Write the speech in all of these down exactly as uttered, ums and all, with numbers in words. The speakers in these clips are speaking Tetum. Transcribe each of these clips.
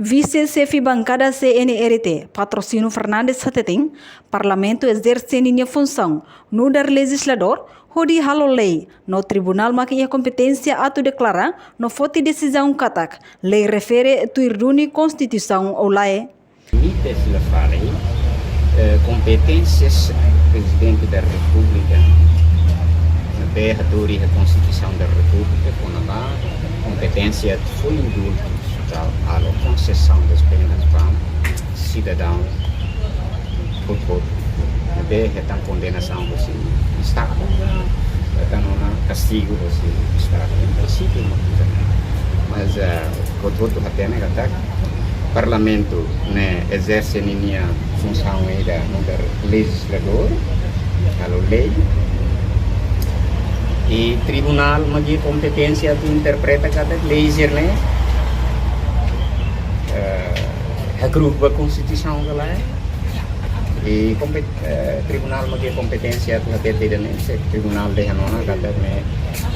Vise-Xefe Bankada C N R T, Patrocínio Fernandes hateten, Parlamentu ezerse ninia funsaun nu'udar lejizladór hodi halo lei, no Tribunál mak iha kompeténsia atu deklara no foti desizaun katak lei refere tuir duni Konstituisaun ou lae. Limites la fali, eh, kompeténsias Prezidente da Repúblika, ne'ebé hatudu iha Konstituisaun da Repúblika, kona-ba kompeténsia fó indultu, tal, halo konsesaun das penas ba sidadaun hotu-hotu ne'ebé hetan kondenasaun husi Estadu, hetan ona kastigu husi Estadu. Em prinsípiu, mak iha. Mas, eh, hotu-hotu hatene katak Parlamentu ne'e ezerse ninia funsaun ida nu'udar lejizladór, halo lei. I Tribunál mak iha kompeténsia atu interpreta katak lei sira-ne'e, eh, hakru'uk ba Konstituisaun ka lae. I kompet-, eh, Tribunál mak iha kompeténsia atu hatete ida-ne'e, se Tribunál dehan ona katak ne'e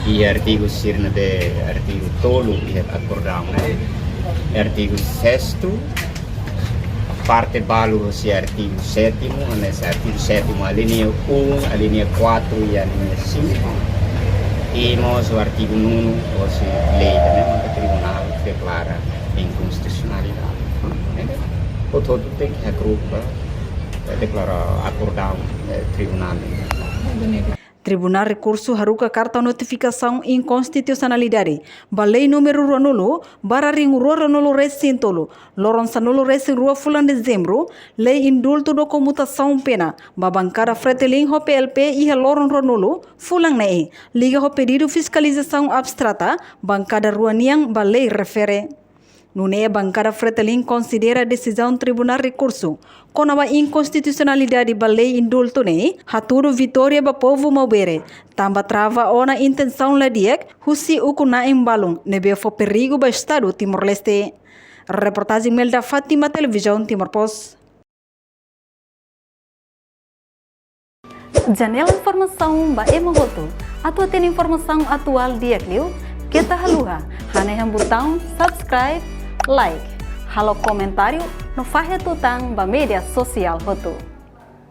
iha artigu sira ne'ebé, artigu tolu iha akordaun ne'e, artigu sestu, parte balu husi artigu sétimu, hanesan artigu sétimu, alínea um, alínea quatro i alínea cinco. I mós artigu nonu husi lei ne'e, maka Tribunál deklara inkonstitusionalidade. Hotu-hotu tenke hakru'uk ba, eh, deklara akordaun, eh, Tribunál. Tribunál Rekursu haruka karta notifikasaun inkonstitusionalidade ba lei númeru ruanulu barra rihun rua ruanulu resin tolu, loron sanulu resin rua fulan Dezembru, lei indultu no komutasaun pena ba bankada Fretilin ho P L P iha loron ruanulu fulan ne'e, liga ho pedidu fiskalizasaun abstrata bankada rua nian ba lei refere. Nune'e bankada Fretilin konsidera desizaun Tribunál Rekursu kona-ba inkonstitusionalidade ba lei indultu ne'e hatudu vitória ba povu Maubere, tanba trava ona intensaun la di'ak husi ukun-na'in balun ne'ebé fó perigu ba Estadu Timor-Leste. Reportajen Melda Fátima, Televizaun Timor Post. Janela informasaun ba ema hotu. Atu hatene informasaun atuál di'ak liu, keta haluha hanehan butaun subscribe, like, halo komentáriu no fahe tutan ba média sosiál hotu.